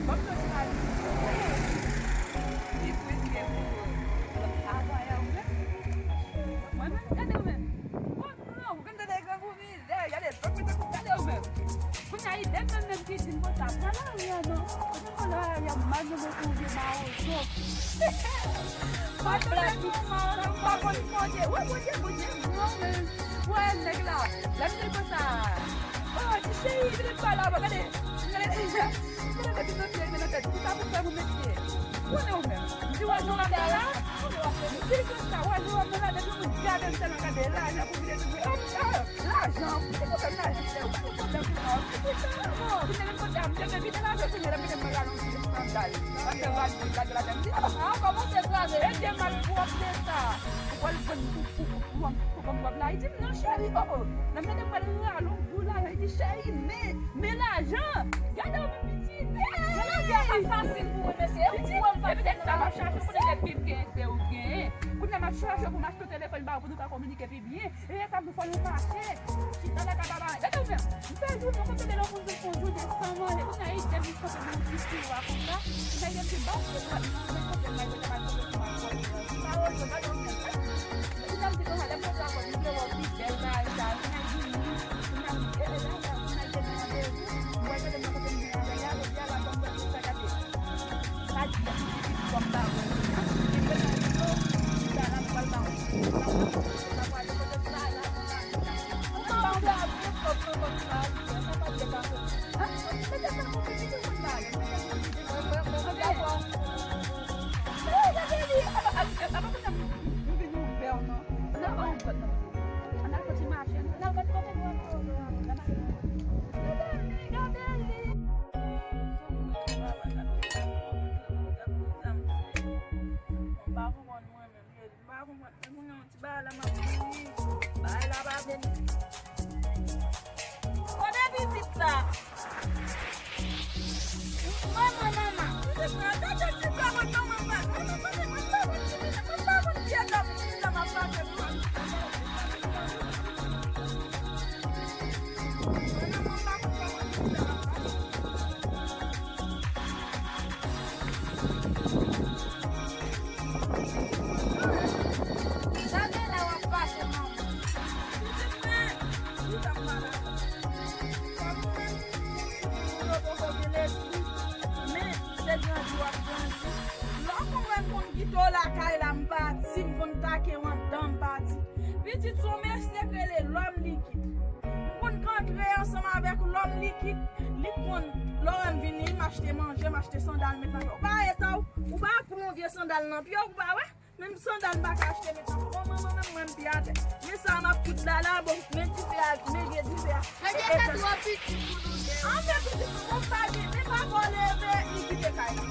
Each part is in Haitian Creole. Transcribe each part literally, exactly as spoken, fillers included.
Ban m soti la, li prese pou travay a, ou menm. Mwen menm, gade ou menm. Bon, non, ou konn tande grangou mizè, gade, tankou, tankou, gade ou menm. Kounye a, idem menm, menm ki di m konsa, pran lari a non. Ou konn pran lari a, mal nou mete yon vye mawozo. Mwen tonbe sou yon mawozo, m pa konn kote. Wè, Bondye, Bondye, non, men, wè, nèg la, lè m te konsa, oh, ti cheri, vin pa la, gade, gade, gade, gade, gade, gade, gade, ki sa pou fè pou mesye. Konnen ou menm. M di, wè, jan w ap la, m di konsa, wè, jan w ap la, depi moun gade m, tèlman gade, lajan pou vide sou mwen. Oh, oh, lajan, ki pwoblèm lajan, se ou pa gen pwoblèm pou sa, ou ki pou sa, bon, vin nan kote a, m te vide lajan sou mwen, lè m te mwen rale yon ti eskandal. Paske m va di, gade lajan, m di, ah, ah, kòman se kraze, e de malpwòpte sa. Ou pral jwenn pou, pou, pou, pou, pou, pou, pou, la, li di m, non, cheri, oh, oh. Lè m tande m pral rale yon gwo lajan, li di, cheri, men, men lajan. Gade w, men piti. Men lajan pa fasil pou mwen, mesye. E ou pou wè m pa epi dèk sa m ap chache pou nèg ki genyen, se ou genyen. Kounye a m ap chache pou m achte yon telefòn ba ou pou nou ka kominike pi byen. E lè sa m di fò nou fache. Chita la ka ba ba. Gade ou menm. M fè jounen, mwen konn tande lè yon moun vin fè yon jounen san manje. Kounye a, idem li kanpe nan yon ti tiwa konsa. Kounye a, idem se ba ou se pral manje kote m al, kote m al, kote m al, kote m al. M pa wè yo, gade ou menm. Kounye a, m di konsa, lè m poze akò, m vle wè w pi bèl bagay sa. Kounye a, vini. Kounye a, m di, e, e, la, la, kounye a, idem nan de jou. M wè gade m nan kote m vin avè l la, jodi a, la, ban m wè sa gade. Pa di, m di, m di, kòm ba ou. Li vle nan yo, chita la, nou pral ba ou. Sa pral de kote sa la, nou pral chita. Ou pa antre avyon, kòm nan kòm sa, sa pa de kafe. Ah, mete sa pou pitit ou konn bagay. Mete sa pou pitit ou konn bagay. Mwen, mwen, mwen, mwen dakò. Eh, gade li. Apa, apa, apa pou n ap, nou vin ouvè w, non? N ap ba w pòt nan. Ann al soti mache, ann al gade kote nou ap. Gade li, gade li. M pa konprann mwen menm, Jezi. M pa konprann. Men kounye a, yon ti bagay la m ap mouri. Bagay la pa beni. Kote pitit la? Manman, manman. Pitit mwen, gade ti bagay manman pa. Manman, manman, mwen pa konn ki mizè, mwen pa konn ki eta mizè m ap pase pou mwen. Manman, mwen pa konn kòman mizè m ap pase. Gade la w ap pase, manman. Pitit mwen, pitit ap malad. Kòm ou menm, ou sou moun yo poko gen lespri, men se grandi w ap grandi. Lè w konn wè m konn kite w lakay la, m pati, m konn take w anndan, m pati. Pitit, se yon mesye k rele Lòm Likid. M konn antre ansanm avèk Lòm Likid. Li konn, lè w wè m vini, m achte manje, m achte sandal, met nan pye w. Ou pa wè eta w, ou pa pran vye sandal nan pye w, ou pa wè? Menm sandal m pa ka achte met nan pye w. Bon, manman, menm mwen, m pi atè. Men sa m ap fout la, la, bon, men dife a, men vye dife a. Gade sa twò pitit pou nou de. An, men pitit mwen, bon, pa gen, men papa w leve, li kite kay la.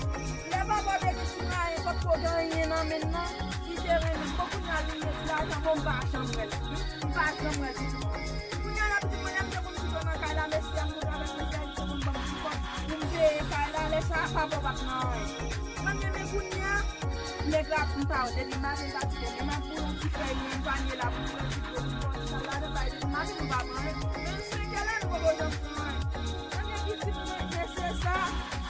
Lè papa w te gen ti mwayen, potko gen anyen nan men l nan, li te renmen m. Bon, kounye a li gen ti lajan, bon, m pa janm wè l. M pa janm wè l pitit mwen. Kounye a la, pitit mwen, lè m te konn kite w nan kay la, mesye a, m konn avèk mesye a, li te konn ban m ti kòb pou m peye kay la, lè sa a, papa w pa t nan anyen. Mwen, men kounye a, nèg la, m pa wè, depi maten, m pa kite, men m ap voye yon ti fèy, yon panye la, pou m pran ti dlo, pou m pran ti sal ladan, bay depi maten, nou pa pran anyen. Menm senkè la, nou poko janm pran anyen. Mwen gen pitit mwen, mesye sa,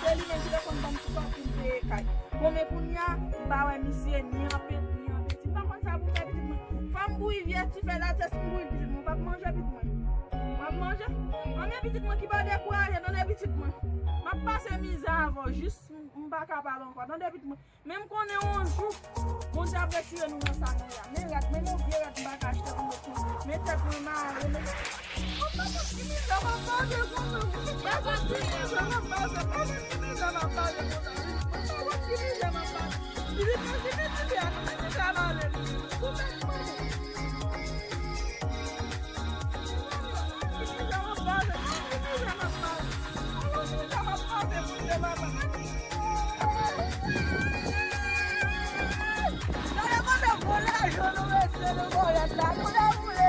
se li menm ki te konn ban m ti kòb pou m peye kay. Bon, men kounye a, m pa wè misye ni an penti, ni an penti. M pa konn sa pou m fè pitit mwen. Fò m bouyi vye ti fèy la, se si m bouyi pitit mwen. Ou p ap manje pitit mwen. W ap manje? Anben pitit mwen ki pa dekouraje, tande pitit mwen. M ap pase mizè avè w, jis m, m pa ka pale ankò. Tande pitit mwen. Men m konnen yon jou, Bondye ap retire nou nan sa nou ye a. Men rad, men yon vye rad m pa ka achte pou mete sou. Men tèt mwen mare, men mwen pa konn ki mizè m ap pase konsa. Mwen pa konn ki mizè m ap pase. Mwen pa konn ki mizè m ap pase konsa. Mwen pa konn ki mizè m ap pase. Pitit mwen, ki mizè a, ki mizè a mare li. Pou tèt mwen. Ki mizè m ap pase, ki mizè m ap pase. Ki mizè m ap pase pou se papa. Gade kote gwo lajan nou mete nan bòlèt la, nou dewoule.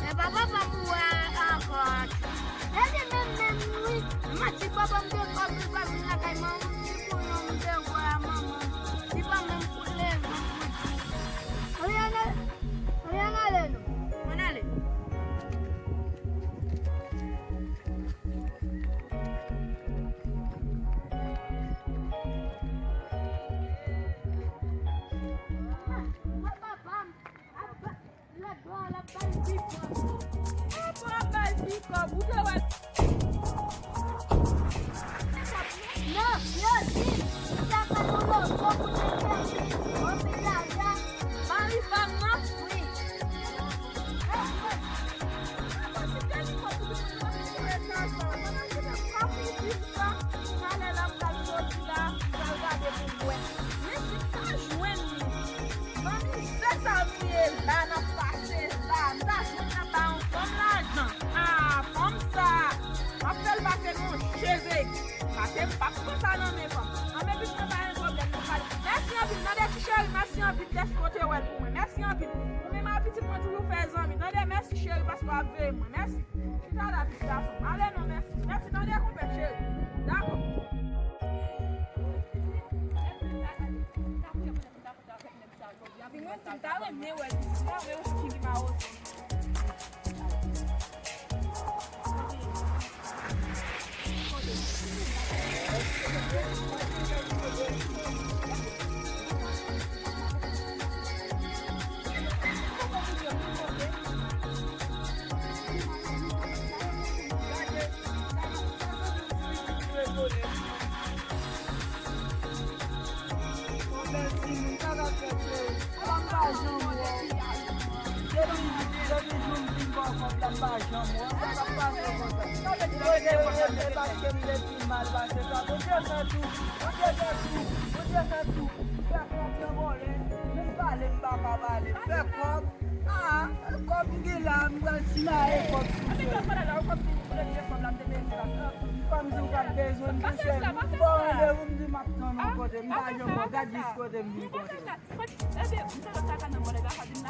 E papa pa pou wè ankò. E li menm menm wi. Mwen di papa m gen kòb li pral vin lakay manman m li pou yon m te wè a manman m. Li pa menm pou leve pou di. Ann ale, ann ale non. Ann ale. Lòt bò a, l ap bay pikòp. Lòt bò a, l ap bay pikòp. Ou te wè? Non, yo di m, sa fè yon loto pou te fè anpil lajan. Mari fanm nan? Wi. Mwen si te li mwen pou di mwen anpil pou leta sa. Pandan ki te anpil sa, talè l ap pral soti la, m pral gade pou m wè. Men si m ta jwenn li, nan mizè sa m ye la, n ap pase la, m ta jwenn nan ba yon fanm lajan. A, fanm sa, m ap fè l pase nan cheve. Pase m p ap pran sa nan men fanm. Anben, pitit mwen pa gen pwoblèm, nou pale. Mèsi anpil, tande ti cheri, mèsi anpil dèske w te wè l pou mwen. Mèsi anpil. Ou menm a pitit mwen toujou fè zanmi. Tande, mèsi cheri, paske w ap veye mwen. Mèsi. Chita la, pitit gason. Ale non, mèsi. Mèsi, tande, konpè cheri. Dakò. Mwen ta renmen wè l isit la, men ou ki li mawozo. Yon bèl timoun, sa k ap fèt, cheri? Fanm pa janm wè w. Depi, depi jou m vin bò kòb la, m pa janm wè w. Sa k ap pase konsa? Ou rete, ou rete paske m te pi mal pase sa. Bondye fè tou, Bondye fè tou, Bondye fè tou. Fè kòb nan vòlè, menm pale m pa ka pale. Fè kòb. Ah, kòb m gen la, m pral simaye kòb sou fèy. Kòm si w pa t bezwen m, chè, m ba w randevou, m di m ap tann ou kote, m pa janm wè w, gad jis kote m vin kote.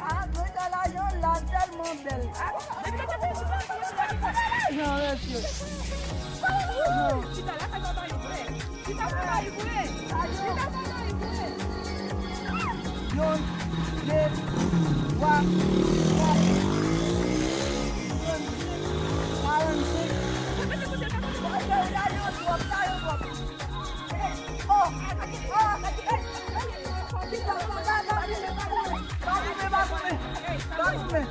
Ah, mwen ta lajan la tèlman bèl. Lajan, mesye. Non. Chita la, sa pa pale vre. Chita pou mari vre. Chita pou mari vre. Yon, de, twa, kat, senk, karannsenk. Sa yo twòp, sa yo twòp. Oh, oh, oh. Pa goumen, pa goumen. Pa goumen.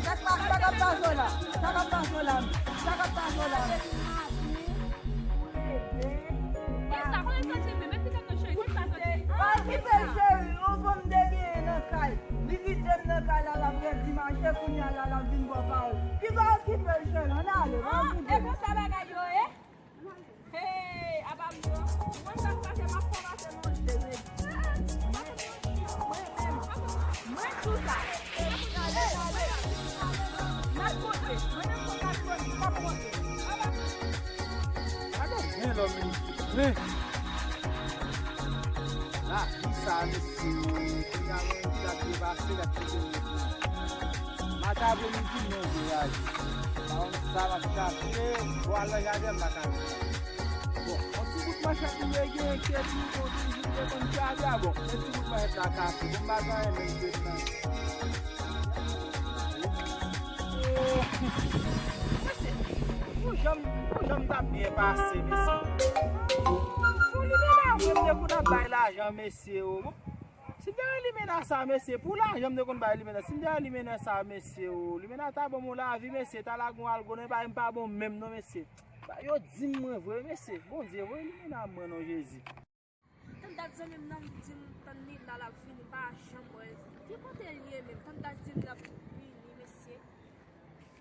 Sa k ap pase la? Sa k ap pase la? Sa k ap pase la? Pa okipe l, cheri, yon fanm te genyen nan kay. Li kite m nan kay la, l ap redi mache, kounye a la, l ap vin bò pa ou. Ki pa okipe l, cheri, ann ale, pa okipe l. E konsa bagay yo ye? Hey, apa m yo? Mwen sa k pase, m ap fè pase manje wi. Mwen menm, mwen tou sa. N ap monte, mwen menm fò m ap monte, m ap monte. Gade byen lòm li. Men. Lavi sa, mesye, kounya mwen, gad depase, gad kite mwen. Maten apremidi, mwen voyaje. Pa konn sa m ap chache, pou al nan jaden, m pa ka jwenn. Bon, yon ti bout manchèt mwen te gen, ki te toujou, toujou te konn chave a, bon, men ti bout manchèt la kase, bon, m pa gen anyen, men m te pran. Mesye, pou jan m, pou jan m t ap byen pase, mesye. Pou limena, mwen, m te konn ap bay lajan, mesye, o. Bon, si m te wè limena sa, mesye, pou lajan m te konn bay limena, si m te wè limena sa, mesye, o. Limena ta ban m yon lavi, mesye, ta lage yon algo nan, e pa, m pa bon menm, non, mesye. Ba, yo di m mwen vre, mesye. Bondye, voye limena mwen, non, Jezi. Tann dat zanmi m nan, m di m tann li la, l ap vini, m pa janm wè l. Ki kote l ye menm? Tann dat di m l ap vini, mesye.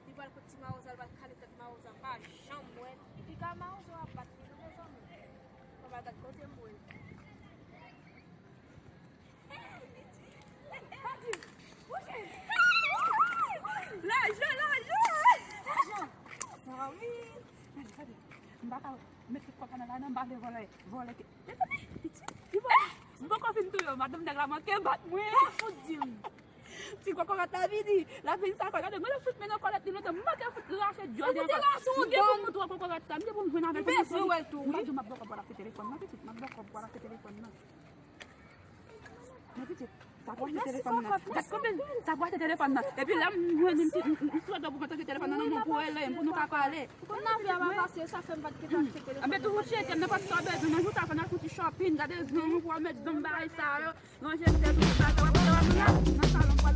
Li pral kot ti mawozo a, l pral kale tèt mawozo a, m pa janm wè l. Li Mawozo ap bat li tou, mezanmi. Papa, gad kote m wè. Lajan, lajan! Lajan! Mezanmi! Gade, gade. M pa ka met tout kòb la nan la, non, m pa vle vòlè. Vòlè ke. Mezanmi, pitit, li vòlè. M poko fin touye w, madanm nèg la manke bat mwen. Fout di m. Ti kokorat la vini, la vin sa kò, gade, mwen fout men nan kòlèt li lontan, m manke fout rache djòl li ankò. M te pou moutre w kokorat sa, m te pou m jwenn avè l pou m bezwen wè l tou, m pa di w m ap bò kòb pou al achte telefòn nan, pitit, m ap bò kòb pou al achte telefòn nan. Men pitit, sa pou achte telefòn nan. Gad konbyen sa pou achte telefòn nan. Epi la, m jwenn m ti, m swete pou mwen tande telefòn nan nan men w pou rele m, pou nou ka pale. Pou nan vi a pa pase, sa fè m pa t gen achte telefòn. Anben toujou tcheke m nan pòt sa w bezwen nan jou sa, fò n al fè yon ti shopping, gade zanmi pou al met zanmi bagay sa yo. Ranje tèt ou, bagay w ap fè w ap nan salon pou al